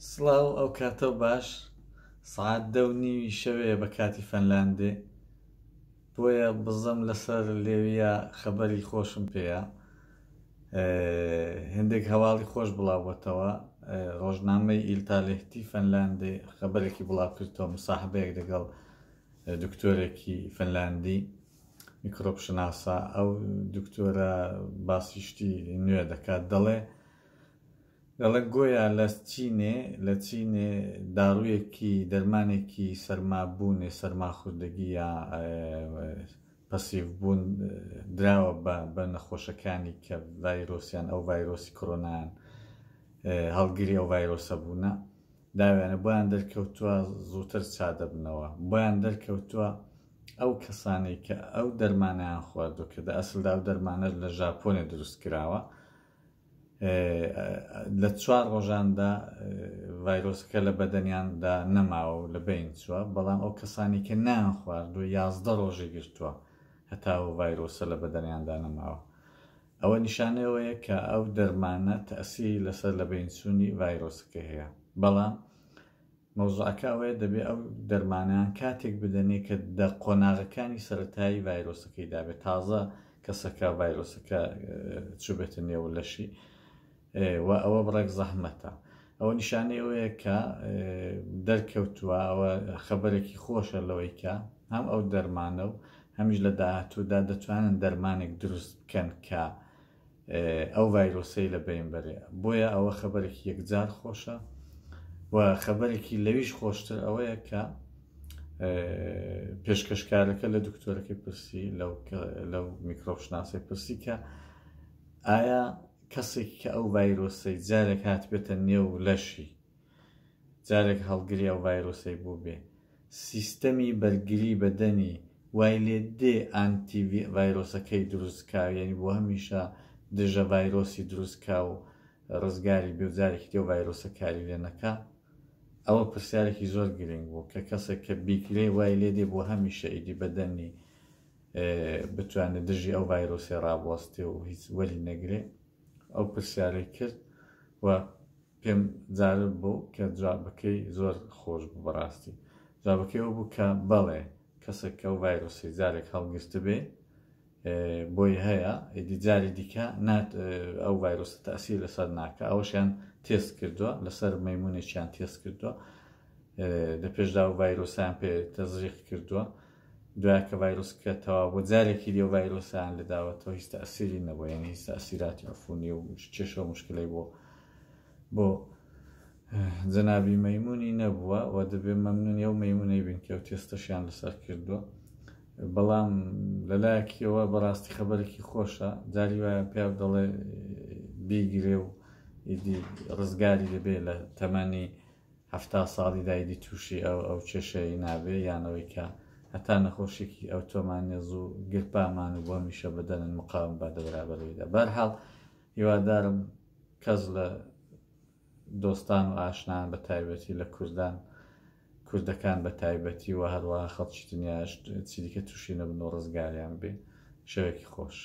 سڵاو ئەو کاتەو باش سەعات دە و نیوی شەوێ بە کاتی فەنلاندێ بۆیە بزەم لەسەر لێویە خەبەری خۆشم پێیە هێندێک هەواڵی خۆش بڵاوبووەتەوە ڕۆژنامەی ئیلتالێهتی فەنلاندێ خەبەرێکی بڵاو کردەوە مساحبەیەک لەگەڵ دکتۆرێکی فەنلاندی میکرۆبشناسە ئەو دکتۆرە باسی شتی نوێ دەکات دەڵێ دەڵێ گۆیا لە چینێ لە چینێ داڕوویەکی دەرمانێکی سەرمابوونێ سەرماخوردگی یا پەسیڤ بوون دراوە بە بە نەخۆشەکانی کە ڤایرۆسیان ئەو ڤایرۆسی کۆرۆنایان هەڵگری ئەو ڤایرۆسە بوونە داویانە بۆیان دەرکەوتووە زووتر چا دەبنەوە بۆیان دەرکەوتووە ئەو کەسانەی کە ئەو دەرمانیان خواردو کە دە ئەسلدا ئەو دەرمانە لە ژاپۆنێ دروست کراوە لە چوار ڕۆژاندا ڤایرۆسەکە لە بەدەنیاندا نەماوە و لە بەین چووە، بەڵام ئەو کەسانی کە نان خواردووە 11 ڕۆژی گرتووە هەتا ئەو ڤایرۆسە لە بەدەنیاندا نەماوە. ئەوە نیشانەی ئەوەیە کە ئەو دەرمانە تەئسیری لەسەر لەبەینچوونی ڤایرۆسەکە هەیە. بەڵام مەوزوعەکە ئەوەیە دەبێ ئەو دەرمانەیان کاتێک بدەنێ کە دە قۆناغەکانی سەرەتایی ڤایرۆسەکەی دابێت تازە کەسەکە ڤایرۆسەکە چوبێتە نێو لەشی و ئەوە بڕێک زەحمەتە ئەوە نیشانەی ئەوەیە کە دەرکەوتووە ئەوە خەبەرێکی خۆشە لەوەی کە هەم ئەو دەرمانە و هەمیش لە داهاتوودا دەتوانن دەرمانێک دروست بکەن کە ئەو ڤایرۆسەی لە بەین بەرێ بۆیە ئەوە خەبەرێکی یەکجار خۆشە و خەبەرێکی لەویش خۆشتر ئەوەیە کە پێشکەشکارەکە لە دکتۆرەکەی پرسی لەو میکرۆبشناسی پرسی کە ئایا کەسێک کە ئەو ڤایرۆسەی جارێک هاتبێتە نێو لەشی جارێک هەڵگری ئەو ڤایرۆسەی بوو بێ سیستەمی بەرگری بەدەنی وای لێ دێ ئانتی ڤایرۆسەکەی دروست کا یانی بۆ هەمیشە دژە ڤایرۆسی دروست کا و ڕزگاری بێ و جارێکی دی ئەو ڤایرۆسە کاری لێ نەکا؟ ئەوە پرسیارێکی زۆر گرنگ بوو کە کەسێک کە بیگرێ وای لێ دێ بۆ هەمیشە ئیدی بەدەنی بتوانێت دژی ئەو ڤایرۆسێ ڕابوەستێ و هیچ وەری نەگرێ ئەو پرسیارەی کرد و پێم جالب بوو کە جوابەکەی زۆر خۆش بوو بەڕاستی جوابەکەی ئەو بوو کە بەڵێ کەسێک کە ئەو ڤایرۆسی جارێک هەڵگرتبێ بۆی هەیە ئیدی جاری دیکە نات ئەو ڤایرۆسە تەسیر لەسەر ناکە ئەوەشیان تێست کردووە لەسەر مەمونێکیان تێست کردووە لە پێشدا و ڤایرۆسیان پێ تەزریق کردووە دوای کە ڤایرۆسکە تەواو بۆ جارێکی دی و ڤایرۆسیان لەداوەتەوە هیچ تەسیری نەبوو یعنی هیچ تەسیراتی عفونی و کێشە و مشکلەی بۆ بۆ جەنابی مەیمونی نەبووە و دەبێ مەمنونی ئەو مەیمونەی بین کە ئەو تێستەشیان لەسەر کردووە بەڵام لەلایەکیەوە بەڕاستی خەبەرێکی خۆشە جاری وایە پیاو دەڵێ بیگرێ و ئیدی ڕزگاری دەبێ لە تەمەنی 70 ساڵی دایدی تووشی ئەو ئەو کێشەی نابێ یانەوەی کە هەتا نەخۆشیێکی ئەو تۆمان زوو گرپامان و بۆ هەمیشە بەدەنن مقاوم بە دەبرابەرەوەیدا بەرحاڵ هیوادارم کەس لە دۆستان و ئاشنایان بە تایبەتی لە کوردان کوردەکان بە تایبەتی و هەروەها خەڵکی دنیاش چیدیکە تووشی نەبن و ڕزگاریان بێ. شەوێکی خۆش.